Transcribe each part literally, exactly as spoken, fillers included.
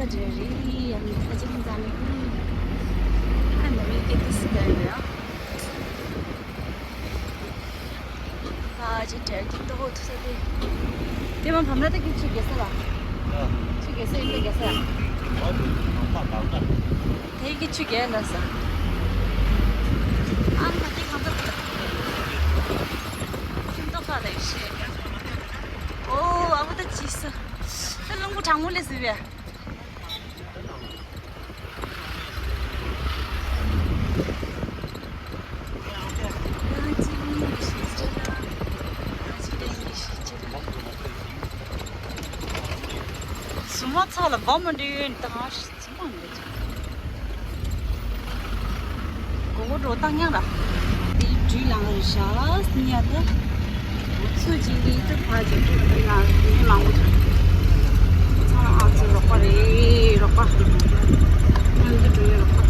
རེད་རེད། ཡང་ཁ་ཅིག་ཙམ་ནི། ཨ་ནི་རེད་སྐད་དུ་སི་ཀ་ཡོད་ཡ། ཨ་ཅེ་དྲེལ་གྱི་ཏོག་ཏུ་ས་དེ། དེ་མ་བམ་ར་ཏ་གི་ཆུ་རྒྱས་ས་ལ། ཆུ་རྒྱས་ས་ཡིན་ད་རྒྱས་ས་ཡ། དེ་གི་ཆུ་རྒྱས་ལ་ས། ཨ་མ་དེ་གང་ལྟར་ཁྱིམ་ཏོག་ཁ་ལ་ཡོད་ཤེས། ཨོ་ཨ་མ་ད་ཅི་ས། ད་རླུང་བུ་གྲང་མོ་ལས་ཟིན་པས། གཟུགས་མ་ཚ་ལ་འབའ་མ་འདྲེ་ཡོད་ནི་ད་ང་ཞིག་ཚི་མ་འདྲེ། གོ་གོ་འགྲོ་བཏང་ཡང་ར། དེ་འགྲུལ་ལང་རེ་ཤ་སི་ཉ་ད། ཚོད་ཅིག་ལི་ཏུ་ཕ་ཅིག་ཏུ་ཏུ་ན་མི་མང་པོ་ཅིག་ཚང་མ་ང་ཚོ་རོགས་པ་རེད་རོགས་པ། སྔོན་དུ་འགྲོ་ཡི་རོགས་པ།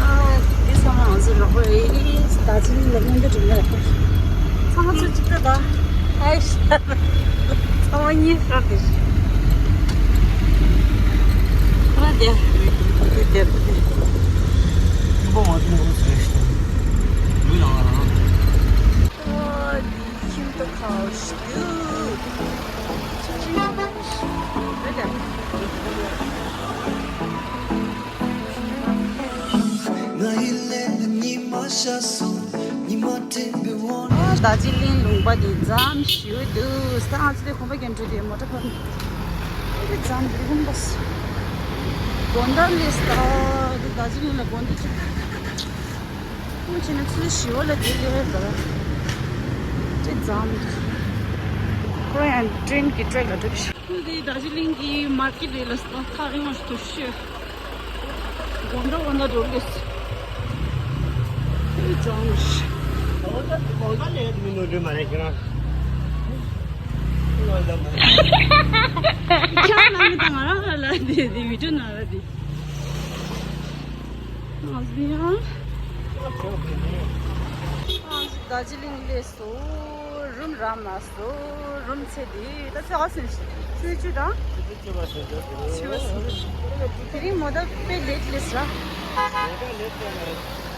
ཨ་དེ་ཚང་མ་ང་ཚོ་རོགས་པ་རེད། ད་ཅི་ལ་སྔོན་དུ་འགྲོ་ཡི་རོགས་པ། ཚང་མ་ཚོད་ཅིག་ཏུ་ད། ཨེ་ཤ། ཚང་མ་གཉིས་ཤོར་དེ་ཤི། ཁོ་ར་དེ། དེ་དེ་དེ། ཁྱིམ་པ་མ་དེ་ནས་འུ་ཚུགས་ཤི། ལུས་ལ་ང་རང་། ཨ་དེ་ཁྱིམ་ཏུ་ཁ་ཤི། ང་ཡི་ལན་ཉི་མ་ཤར་སོང་། ཉི་མ་དྲན་པའི་འོག་ནས། ཨ་རྡོ་རྗེ་གླིང་ལུང་པ་དེ་འཛོམས་ཞུ་འདུག་ས། ང་ཚོ་དེ་གོམ་པ་རྒྱག་འགྲོ་དེ་མོ་ཊ་ཕར་ནས་དེ་འཛོམས་འདུག་ཧུམ་པ་སི། དགོང་དག་ལས་ས་དེ་རྡོ་རྗེ་གླིང་ལ་དགོང་དག་ཅིག་ཁོང་ཆེ་ན་ཚུལ་ཞི་བ་ལ་དེ་ལས་ལ་དེ་འཛོམས་འདུག་ཁོ་ཡང་ཀྲེན་གྱི་ཊེག་ལ་འགྲོ་གི་ཤག་ཁོ་དེ་རྡོ་རྗེ་གླིང་གི་མར་ཀེ་ཊི་རེད་ལ་ས། ཐག་རིང་བ་ཞིག་ཏུ་ཤོད། དགོང་དག་དགོང་དག་འགྲོ་དགོས། དེ་ཙམ་ཞིག་དགོང་དག་ལས་མི་ནོར་འདྲེ་མ་རེད་ཁྱེད་རང་། ཁྱེད་རང་ནང་མི་དང་ང་རང་ལ་དེ་དེ་བི་ཌིའོ་ནང་ལ་དེ། ང་ཚོ་ཡང་། ང་ཚོ་རྡོ་རྗེ་གླིང་ལས། སོ། རུམ་རམ་ན་སོ། རུམ་ཚེ་འདི་ད་ཚེ་ཨ་སུན་ཚེ་བཅུ་དང་། བཅུ་བ་སུན། དེ་རིང་མོ་ད་དཔེ་ལེཊ་ལེས་ར།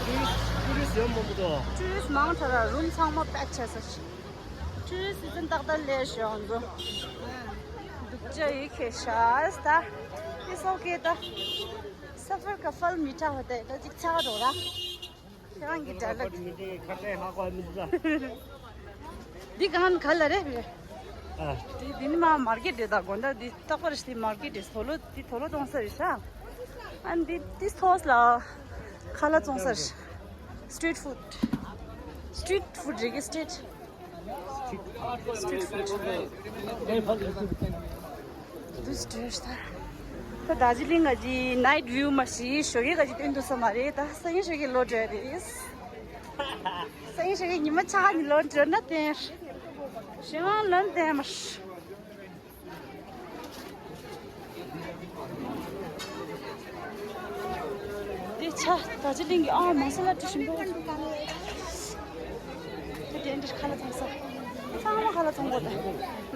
ཊུ་རི་སི་ཊི་ཡོད་མང་པོ་འདུག་ཊུ་རི་སི་ཊི་མང་དྲགས་ར། རུམ་ཚང་མ་པེག་བྱས་ས་ཞིག་ཊུ་རི་སི་ཊི་སི་ཛན་ཏག་ཏག་ལས་ཤོག་འདུག་སྡུག་ཅག་ཡིད་ཁྱེར་ཤག་ད། It's okay ད། सफर का फल मीठा होता है ད་ཅིག་ཚ་བ་འགྲོ་ར། ཁྱེད་རང་གི་ཌའི་ལོག་ཁ་ལས་ཧ་གོ་མི་འདུག་ད། འདི་གང་ག་ལ་རེད་པས། ཨ། འདི་འདི་ནི་མ་མར་ཀེ་ཊི་རེད། ད་དགོང་དག་འདི་རྟག་པར་འདི་མར་ཀེ་ཊི་རེད། དོ་ལོ་འདི་དོ་ལོ་གཏོང་ས་རེད་ཤག་ཨ་འདི་འདི་ཐོག་ལ་ཁ་ལག་བཙོང་ས་རེད། སི་ཊི་རིཊ་ཕུཌ། སི་ཊི་རིཊ་ཕུཌ་རེད་གི་སི་ཊི་རིཊ། སི་ཊི་རིཊ་ཕུཌ། འདུག་སེ་ད། ད་རྡོ་རྗེ་གླིང་ག་ཅི་ནའིཊ་བིའུ་མ་ཞིག་ཞོགས་ཀས་ག་ཅི་སྟོན་ཐུབ་ས་མ་རེད། ད་སང་ཉིན་ཞོགས་ཀས་ལོག་འགྲོ་ཡ་རེད། སང་ཉིན་ཞོགས་ཀས་ཉི་མ་ཆག་ནི་ལོག་འགྲོ་ན་བསྟན། ཞེ་ང་ལོན་བསྟན་མ་ཤི། དེ་ཆ་རྡོ་རྗེ་གླིང་གི་ཨ་མ་ས་ལ་དྲི་ཞིམ་པོ། དེ་དེ་འདྲ་ཁ་ལག་ཚོང་ས། ཚང་མ་ཁ་ལག་ཚོང་གོ་ད།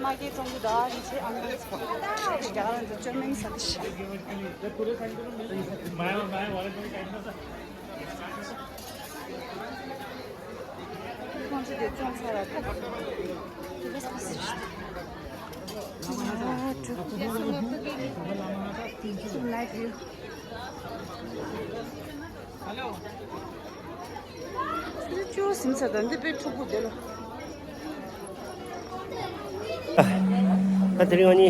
མ་གི་ཚོང་གི་ད་རི་ཆེ་ཨང་ད་ཚོང་གི་ད་རི་རྒྱ་ར་འཛུགས་བཅོས་མིན་ས་དེ་ཤི། ཁོང་ཚོ་དེ་བཙོང་ས་ལ་ད། དེ་ལ་ས་ཟེར་ཤི། ཨ་ཀྲུ། ནའིཊ་བིའུ། ཅུ་སིམ་ས་དང་འདི་དཔེ་ཕྲུ་གུ་དེ་ལ། ད་དེ་རིང་ཨ་ནི།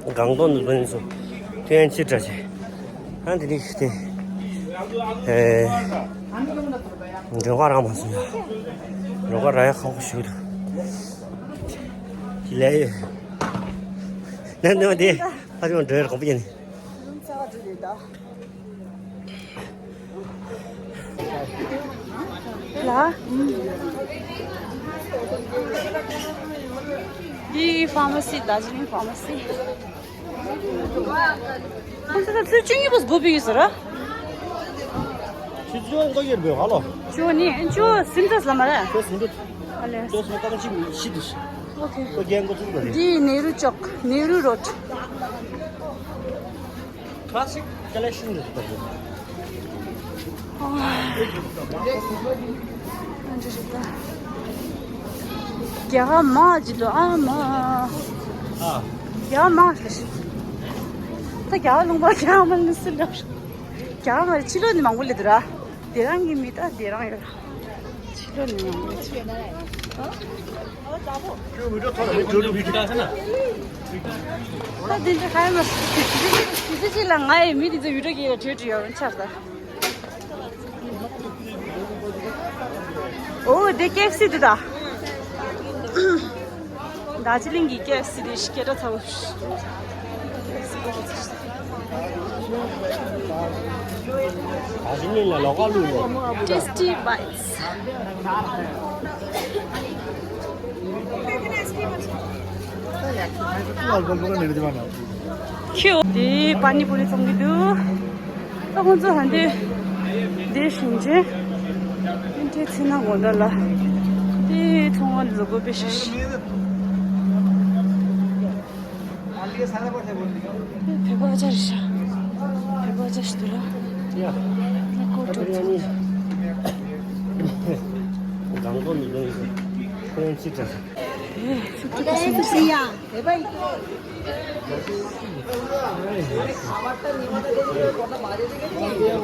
སྒང་ཏོག་ནུས་པ་ནི་ཚོ་ཐུན་ཡན་ཆེ་དྲག་ཆེ། ཨ་དེ་རིང་དེ། ཨེ། མགྲོན་ཁང་རག་མ་སོང་ཡ། མགྲོན་ཁང་རག་ཡ་ཁག་པོ་ཞིག་འདུག་ལས་ཡོད། ནང་དུ་དེ་ཕ་ཆུང་འགྲོ་ཡ་གོམ་པ་ཡིན། ལ། འདི་ཕ་མ་སི། རྡོ་རྗེ་གླིང་ཕ་མ་སི། ཁོང་ཚོ་ད་ཚོད་བཅུ་གཉིས་པོ་སྒོ་ཕྱེ་ཡོད་ཟེར་ར། ཆུ་ཚོད་འགོ་ཡོད་པའི་ཧ་ལོ། ཅོ་ནི་ཅོ་སིམ་ཚ་ལ་མ་ར། ཅོ་སིམ་ཚ། ཨ་ལེ། ཅོ་སིམ་ཚ་ཅི་མི་ཤི་དུ་ཤི། ཨོ་ཁེ། འདི་ནེ་རུ་ཅོག་ནེ་རུ་རོཌ། Classic collection རེད། རྒྱ་གར་མ་ཅི་འདུག་ཨ་མ། ཨ། རྒྱ་གར་མ་ཞིག་ད་རྒྱ་གར་ལུང་པ་རྒྱ་གར་མ་ནི་སུ་འདྲ། རྒྱ་གར་མ་ཕྱི་ལོགས་ནས་མང་པོ་སླེབས་འདུག་ར། དེ་རང་གི་མི་ད་དེ་རང་ཡོད་ར། ཕྱི་ལོགས་ནས་མང་པོ་སླེབས། ད་དེ་འདྲ་ཧ་མ། དེ་ཚོ་ཅི་ལ་ང་ཡི་མི་དེ་ཚོ་ཡུ་ཊོ་གི་ལ་བྲོས་བྲོས་ཡོད་ཆགས་ད། ཨོ་དེ་ཀེ་ཨེཕ་སི་དེ་ད། དར་ཇི་ལིང་གི་ཀེ་ཨེཕ་སི་དེ་སྐད་གྲགས་ཚ་བོ། དར་ཇི་ལིང་ལ་ལོགས་ཀ་བླུགས་ཡོད། Tasty Bites། ཁྱོད། དེ་པ་ནི་པུ་རི་འཚོང་གི་འདུག་ད་ཁོང་ཚོ་ཧ་འདི་འདི་ཞིང་ཆེན། འདི་ཚེ་ན་དགོང་དག་ལ་དེ་ཚོང་བ་ལུ་གོ་པེ་ཤ་ཤི། བོད་པ་ཅར་ཤ། བོད་པ་ཅར་ཤ་དུ་ར། ཡ། ནི་ཀོ་ཀྲོ་ཚོང་། གང་གོ་མི་འདུག་ཁོ་ཡང་ཅི་ཙམ།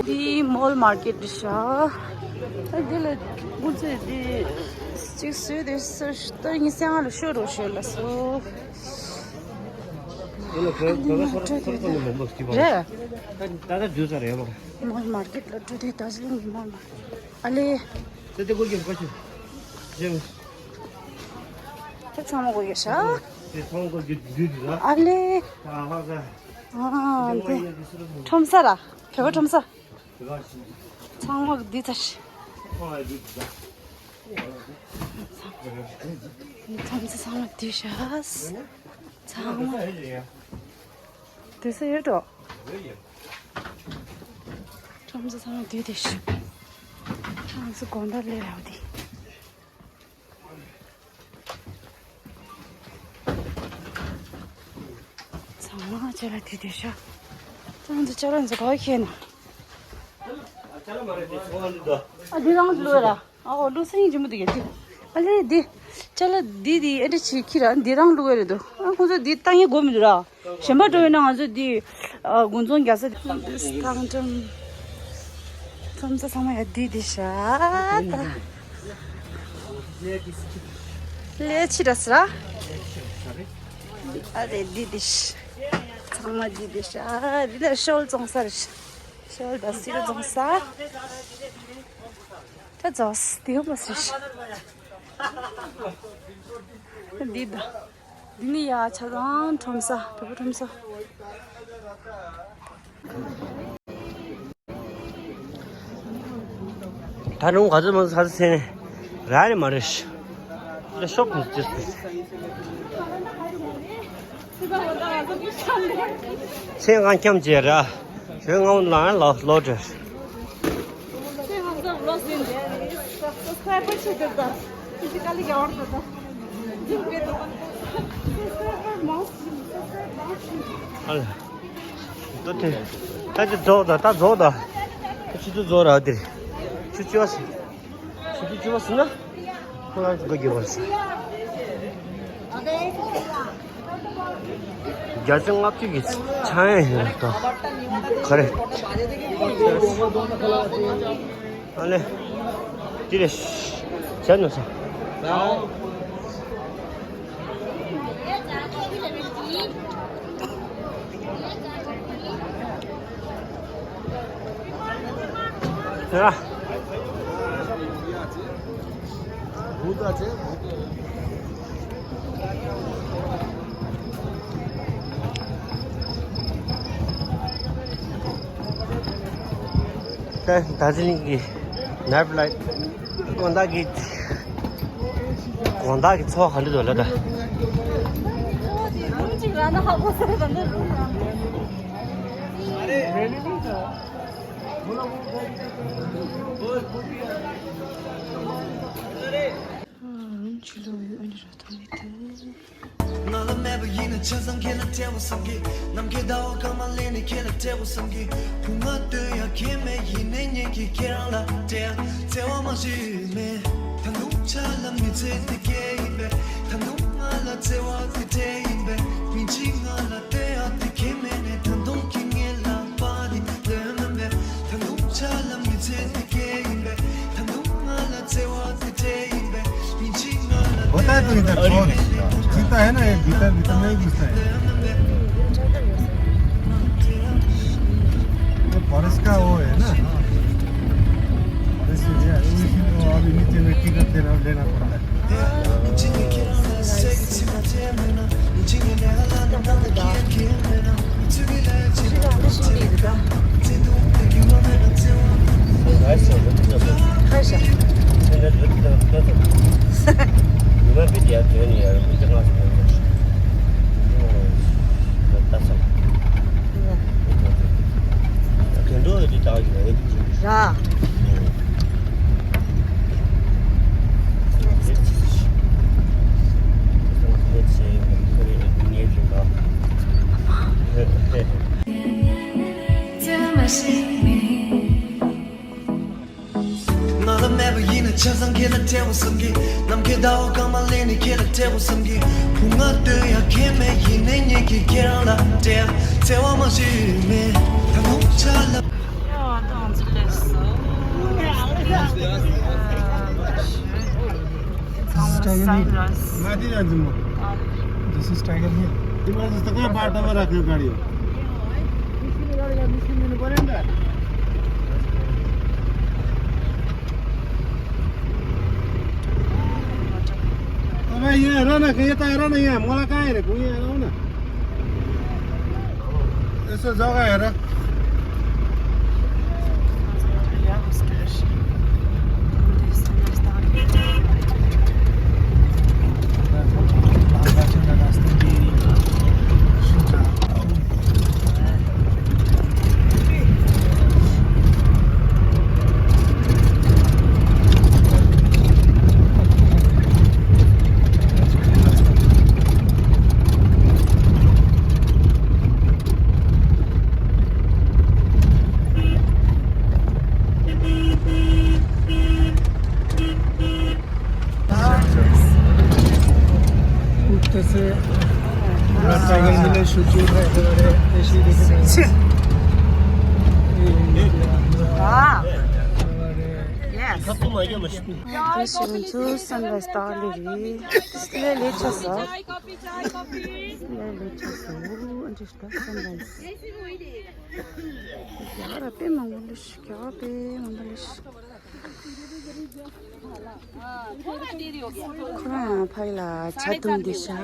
འདི་མོལ་མར་ཀེཊ་རེད་ཤག་འདི་ལ་སྐུ་ཚེ་འདི་གཅིག་བཟོས་ཏེ་སོ་ལྟར་ཉི་ཤུ་རྩ་ལྔ་ལ་ཤོད་རོགས་ཞུ་ལ་སོ། འདི་ལ་བོད་བོད་པ་སོ་སོ་སོ་ནས་མང་པོ་སྐྱིད་པ་རེད། ད་ད་ད་འདུས་ས་རེད་པ། མོལ་མར་ཀེཊ་ལ་འགྲོ་དུས་དར་ཇི་ལིང་གི་མོལ་མར་ཀེཊ་ཨ་ལེ། ད་དེ་སྒོ་རྒྱབ་ཀ་ཆུ། རེད། ད་ཚང་མ་སྒོ་རྒྱབ་ཤག་དེ་ཚང་མ་སྒོ་རྒྱབ་འདུས་འདུས་ལ། ཨ་ལེ། ད་ཧ་ས། ཨ་དེ་ཁྲོམ་ས་ར། བོད་པ་ཁྲོམ་ས། བོད་པ་ཞིག་ཚང་མ་འདུས་ཚར། ཁོང་ལ་འདུས་འདུས་ལ། ཁྲོམ་ས་ཚང་མ་འདུས་ཤག་ཚང་མ། འདུས་ས་ཡོད་འགྲོ། ཁྲོམ་ས་ཚང་མ་འདུས་ཏེ་ཤག་ང་ཚོ་དགོང་དག་སླེབས་ཡག་དེ། ཚང་མ་ཅ་ལག་འདུས་ཏེ་ཤག་ང་ཚོ་ཅ་ལག་ཚོ་ག་བ་ཁྱེར་ན། ཨ་འདི་རང་བླུགས་ར། ཨ་ཨོ་བླུགས་ས་ཡིན་གྱི་མི་འདུག་གས་འདི། ཨ་ལེ་འདི། ཅ་ལག་འདི་འདི་ཨེ་འདྲ་ཅིག་ཁྱེར་ར་འདི་རང་བླུགས་ཡ་རེད་འདུག་ཨ་ཁོང་ཚོ་འདི་བཏང་ཡ་དགོས་མི་འདུག་ར། གཞན་པ་འགྲོ་ཡོད་ན་ང་ཚོ་འདི། ཨ་དགུན་ཚོང་རྒྱག་ས་འདི། ཁྲོམ་ས་ཚང་མ་ཡ་འདི་འདི་ཤག་ད། ལས་ཕྱི་དྲགས་ར། ཨ་རེ་འདི་འདི་ཤག་ཚང་མ་འདི་འདི་ཤག་འདི་ལ་ཤོལ་བཙོང་ས་རེད། ཤོལ་དང་སིལ་བཙོང་ས། ད་རྫོགས་དེའུ་མ་སུ་ཞིག་འདི་ད། འདི་ནི་ཡ་ཆ་ཚང་ཁྲོམ་ས་བོད་པ་ཁྲོམ་ས། ད་རུང་ག་ཚོད་མང་ཚར་ཚེ་ནས་ར་ནི་མ་རེད་ཤི། ད་ཤོག་གུ་ཅི་སུ། ཚེ་ང་འཁྱམ་བྱས་ར། ཁྱོད་ངའོ་ལ་ལ་ལོ་དྲེ། ཨ་ལ། ད་དེ། ད་དེ་རྫོགས་ད་ད་རྫོགས་ད། ད་ཆུ་ཚོད་རྫོགས་ར་དེ། ཆུ་ཚོད་ཟིན། ཆུ་ཚོད་བཅུ་པ་ཟིན་ན། ཁོ་རང་གི་སྒོ་རྒྱབ་པར་ཟིན། བརྒྱ་ཆ་ལྔ་བཅུ་གི་ཆག་ཡང་ཡོད་དོ། ག་རེ། ཨ་ལེ། དེ་རེད། བྱས་ནོ་ས། ཡ། ད་དར་ཇི་ལིང་གི་ནའིཊ་ལའིཕ་དགོང་དག་གི་དགོང་དག་གི་འཚོ་བ་ག་འདྲ་འདུག་ལབ་ད། ང་ལ་མེད་པ་ཡིན་ན་ཆ་ཚང་ཁྱེད་ལ་སྤྲད་དགོས་བསམ་གི། ནམ་མཁའི་ཟླ་བ་སྐར་མ་ལེན་ནས་ཁྱེད་ལ་སྤྲད་དགོས་བསམ་གི། བུ་ང་སྟོན་ཡ་ཁྱེད་མེད་ཡིན་ནའི་ངེད་ཀྱིས་ཁྱེད་རང་ལ་སྤྲད་ཡ་བརྩེ་བ་མ་ཞིག་མེད། ད་དུང་ཆ་ལ་མི་ཚེ་འདི་སྐྱེལ་ཡིན་པས། ད་དུང་ང་ལ་བརྩེ་བ་འདི་སྤྲད་ཡིན་པས། མི་འཇིགས་ང་ལ་སྟོན་ཡ་འདི་ཁྱེད་མེད་ནས། ད་དུང་ཁྱེད་ངའི་ལག་པ་འདི་ལོན་མིན་པས། ད་དུང་ཆ་ལ་མི་ཚེ་འདི་སྐྱེལ་ཡིན་པས། ད་དུང་ང་ལ་བརྩེ་བ་འདི་སྤྲད་ཡིན་པས། མི་འཇིགས་ང་ལ་होता है तो इधर बहुत। जितना है ना, ये भीतर, भीतर में ही घुसता है। ये फॉरेस्ट का वो है ना, फॉरेस्ट एरिया है, तो इसीलिए वो अभी नीचे में टिकट देना, लेना पड़ता है। ར། ང་ལ་མེད་པ་ཡིན་ན་ཆ་ཚང་ཁྱེད་ལ་སྤྲད་དགོས་བསམ་གི། ནམ་མཁའི་ཟླ་བ་སྐར་མ་ལེན་ནས་ཁྱེད་ལ་སྤྲད་དགོས་བསམ་གི། བུ་ང་སྟོན་ཡ་ཁྱེད་མེད་ཡིན་ནའི་ངེད་ཀྱིས་ཁྱེད་རང་ལ་སྤྲད་ཡ་བརྩེ་བ་མ་ཞིག་མེད། ད་དུང་ཆ་ལ། ཡ་ད་ང་ཚོ་སླེབས་སོང་། This is Tiger Hill. Sunrise. This is Tiger Hill. तिमीलाई जस्तो कहाँ बाटोमा राख्ने गाडी हो? तपाईँ यहाँ हेर न, यता हेर न, यहाँ मलाई कहाँ हेरेको, यहाँ हेर न। यसो जग्गा हेर। ऊपर से पूरा टाइगर हिल है, शूटिंग है, हमारे ऐसे ही देखे थे। हाँ। हमारे Yes. This is sunrise ཏཱ་ལི་རེད། དེ་ལས་ལས་ཆ་ས། དེ་ལས་ལས་ཆ་ས། འོ་འདི་ལྟ་sunrise. རྒྱ་གར་དཔེ་མང་པོ་ལས་ཤི། རྒྱ་གར་དཔེ་མང་པོ་ལས་ཤི། ཁོ་རང་ཕ་གི་ལ་ཇ་འཐུང་བསྡད་ཤག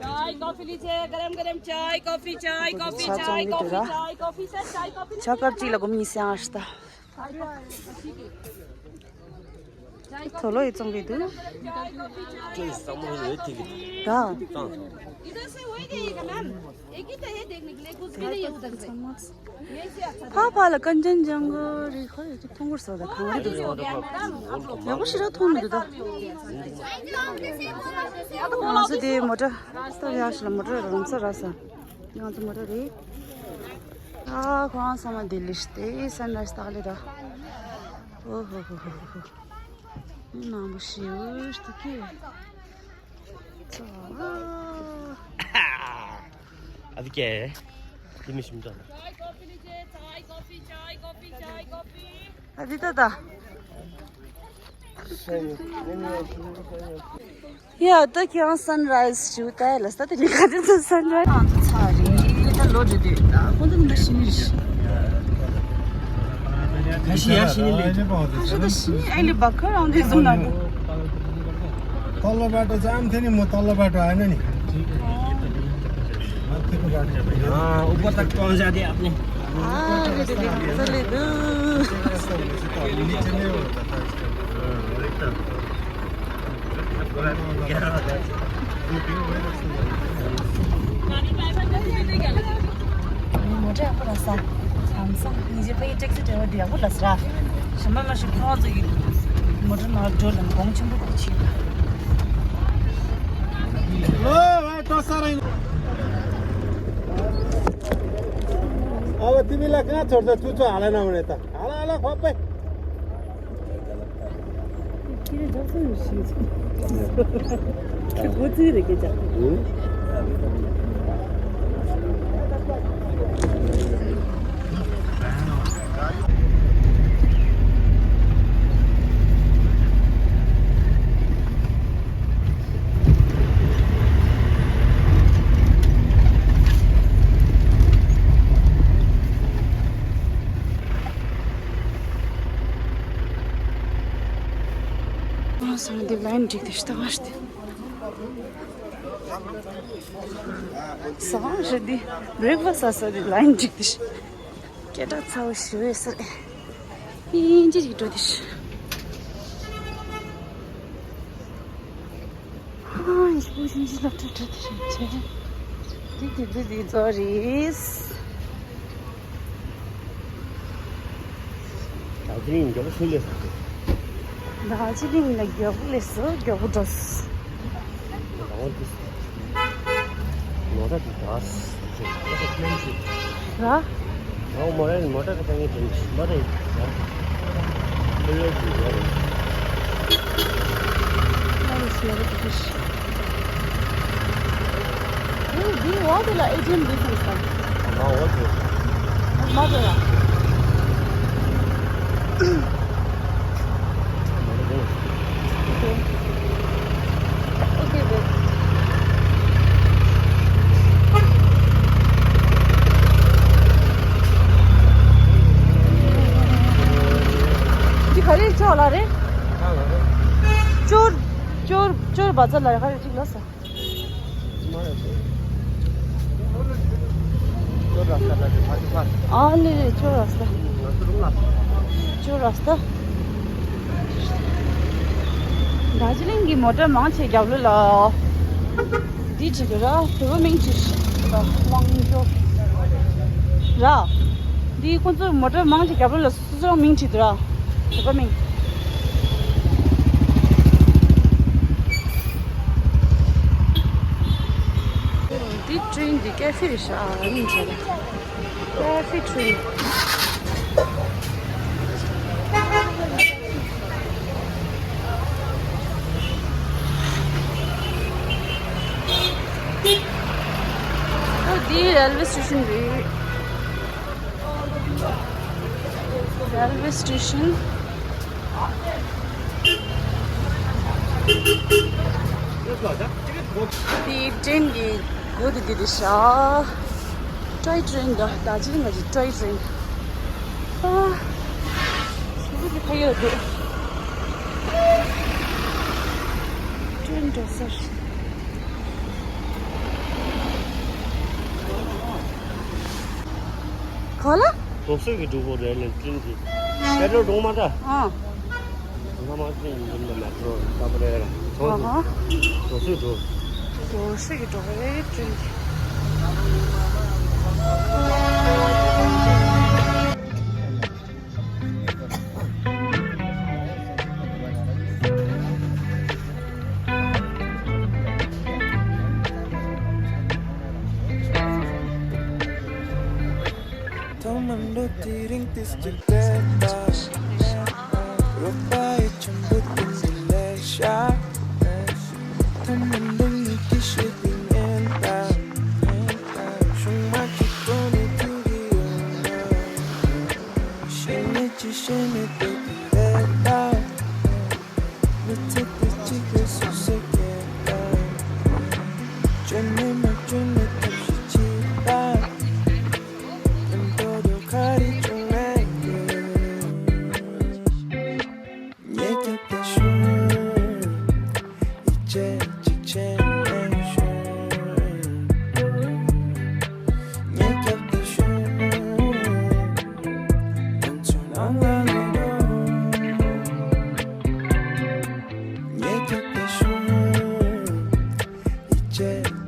चाय कॉफी लीजिए, गरम गरम चाय कॉफी, चाय कॉफी, ཇ་चाय བཙོང་གི་འདུག་ར། चाय कॉफी, चाय कॉफी, चाय कॉफी। ཇ་ཁབ་གཅིག་ལ་སྒོར་མོ་ཉི་ཤུ་རྩ་ལྔ་ཞིག་ད། དོ་ལོ་ཡི་བཙོང་གི་འདུག་ད། इधर से वही देगा मैम, एक ही तो है देखने के लिए, कुछ भी नहीं है उधर से। ཕ་ཕ་ལ་ཀན་ཅན་ཇང་གི་རི་ཁ་ཡོད་ཀྱི་མཐོང་གི་རེད་ཟེར། ད་གང་རེད་འདུག་ཡག་པོ་ཞེ་དྲག་མཐོང་མི་འདུག་ད། ང་ཚོ་དེ་མོ་ཊ་སྟབས་ཡག་ཞིག་ལ་མོ་ཊ་རང་ས་ར་ས། ང་ཚོ་མོ་ཊ་རེད། ཨ་ཁོ་རང་ཚང་མ་ལྡི་ལི་སྟེ་སན་ར་ཡིས་ལྟག་ལེ་ད། ཨོ་ཧོ་ཧོ་ཧོ་ཧོ། མི་མང་པོ་ཞིག་འོ་སྟེ་ཀི། ཙོ། ཨ་དེ་ཀེ། དེ་མི་ཤིམ་ཙང་། चाय कॉफी लीजिए, चाय कॉफी, चाय कॉफी, चाय कॉफी। ཨ་དེ་ད་ད། ཡ་ད་ཁྱེད་རང་སན་ར་ཡིས་ཞུ་ད་ལ་ས་དེ་རིང་ག་དེ་ཚོ་སན་ར་ཡིས་ང་ཚོ་ཚ་རེད། ད་ལོ་རེད་དེ་ད་ཁོང་ཚོ་ད་ཤི་ནི་རེད། ཁ་ཤི་ཡ་ཤི་ནི་ལེ། ཁ་ཤི་ད་ཤི་ནི་ཨེ་ལི་བ་ཁ་རང་དེ་ཚོ་ན་རེད། तल्लो बाटो जाम थियो नि, म तल्लो बाटो आएन नि। अँ, ऊपर तक पहुँचा दिया आपने। हाँ, अरे, अरे, अरे, चले दो। नीचे नहीं होता था इसका। हाँ, वही तो। मोटे आपको रास्ता। हम सब नीचे पे ये टैक्सी ड्राइवर दिया, वो लस रहा। शम्मा में शुक्र हो तो ये। མོ་ཊ་ནང་འགྲོ་ལ་གོང་ཆེན་པོ་དེ་ཕྱིན། ལོ་ཨ་ཏོ་ས་ར་ཡིན། ཨ་བ་ཏི་བི་ལ་གང་ཚོར་ད་ཐུ་ཚོ་ཨ་ལ་ན་མ་རེད་ད། ཨ་ལ་ཨ་ལ་ཁོ་པེ། ཁྱེད་རང་ཅག་སོང་ཡོད་ཤིང་། ཁྱེད་འགོ་རྩིས་རེད་སྐད་ཆ། ཨ་སང་འདི་ལ་ཡིན་འགྲིག་དེ་ཤི་ད་ང་ཤི་དེ། སང་ཤི་དེ་བྷི་རེག་ཕ་སི་ཨ་ས་དེ་ལ་ཡིན་འགྲིག་དེ་ཤི། སྐད་གྲགས་ཚ་བོ་ཞི་བའི་སར་ཨིན་ཇི་རིག་འགྲོ་དེ་ཤི། ཨ་ཡི་པུ་ཤིང་ཤི་ལ་ཁྲ་ཁྲ་དེ་ཤི་ཆེ། དེ་དེ་དེ་དེ་ཚོ་རེད། ད་ཅི་ཡིན་མགྱོགས་པོ་ཤུལ་ལས་སོང་། ད་ཅི་ཡིན་ལ་མགྱོགས་པོ་ལས་སོ་མགྱོགས་པོ་འགྲོ། ད་འོ་དེ་ནོ་ད་དེ་ད་ཨོ་མོ་རེ་མོ་ཊ་གི་ཏང་གི་དེ་མོ་ཊ་ཡིན་ཡ། ཁོ་ཡོད་ཀྱི་ཡོད་རེད། ཨ་རེ་ཤི་ཡ་རེ་ཀི་ཤི། ཡོད་འདི་འོག་དེ་ལ་ཨེ་ཇེན་འདི་སོང་ས། ཨ་འོག་དེ། མ་དེ་ལ། Okay. Okay, babe. འདི་ག་རེ་ཅོག་ལ་རེད། ཅོར་ཅོར་ཅོར་བ་ཙ་ལ་རེད། ག་རེ་ཅིག་ལ་ས། ཨ་ལེ་ལེ་ཅོ་ར་སྟ། ཅོ་ར་སྟ། དར་ཇི་ལིང་གི་མོ་ཊ་མང་ཆེ་རྒྱབ་ལོགས་ལ། འདི་བྱེད་དུ་ར་བོད་པ་མིང་ཅིག་དབང་ཅོ་ར། འདི་ཁོ་ཚོ་མོ་ཊ་མང་ཆེ་རྒྱབ་ལོགས་ལ། སུ་ཚོ་མིང་བྲིས་འདུག་ར། བོད་པ་མིང་། འདི་ཀྲིན་འདི་ཀེ་ཧྥེ་རེད་ཤག་མིང་བྲིས་རེད། ཀེ་ཧྥེ་ཀྲིན། ཨོ་འདི་རེལ་ཝེ་སི་ཊེ་ཤན་རེད། རེལ་ཝེ་སི་ཊེ་ཤན། དེ་ཀྲེན་གྱི་སྒོ་དེ་འདི་རེད་ཤག་ཊོའི་ཀྲེན་འདྲ། ད་ཅི་རིང་ག་ཅིག་ཊོའི་ཀྲེན། ཨ། སུ་གི་ཕ་ཡོད་དེ། ཀྲེན་འགྲོ་ས་རེད། ག་ལ། རྡོ་སོལ་གྱི་གྲུ་བོ་རེད་ལེ་ཀྲིན་གྱི། པེ་ཏྲོལ་གྲོང་མ་འདྲ། ཨ། ང་མ་ཀྲིན་ཡིན་ན་མེ་ཏྲོ་ད་པ་རེད་ལ། ཨ་ཧ། རྡོ་སོལ་གྲུ། རྡོ་སོལ་གྱི་གྲུ་བོ་རེད་ཀྲིན་གྱི། ཐོག་མར་འགྲོ་དུས་རིང་དུས་གཅིག་བསྡད་པ། རོགས་པ་ཡི་ཆེན་པོ་དེ་ནི་ལས་ཤ། ཐོག་མར་འགྲོ་ནི་དེ་ཤེས་པའི་ཉེན་ལ། ཤུང་མ་གཅིག་པོ་ནི་དུ་གི་ཡོད་ན། ཤེས་མེད་ཅི་ཤེས་མེད་དེ་དུ་རེད་ལ། མི་ཚེ་དེ་གཅིག་རེད་སུ་ཟེར་སྐད་ལ། བཅོས་མེད་མ་བཅོས་མེད་ཐབས་ཤེས་བྱེད་པ། ཉན་ཐོས་དོ་ག་རེ་བྱུང་མེད་དེ། ཉེས་རྒྱབ་དེ་ཤུ། ཡིད་ཆེས་གཅིག་བྱས་ནས་ཤུ། ཉེས་རྒྱབ་དེ་ཤུ། དོན་ཚོ་ནང་ལ་ལོག་འགྲོ། ཉེས་རྒྱབ་དེ་ཤུ། ཡིད་ཆེས་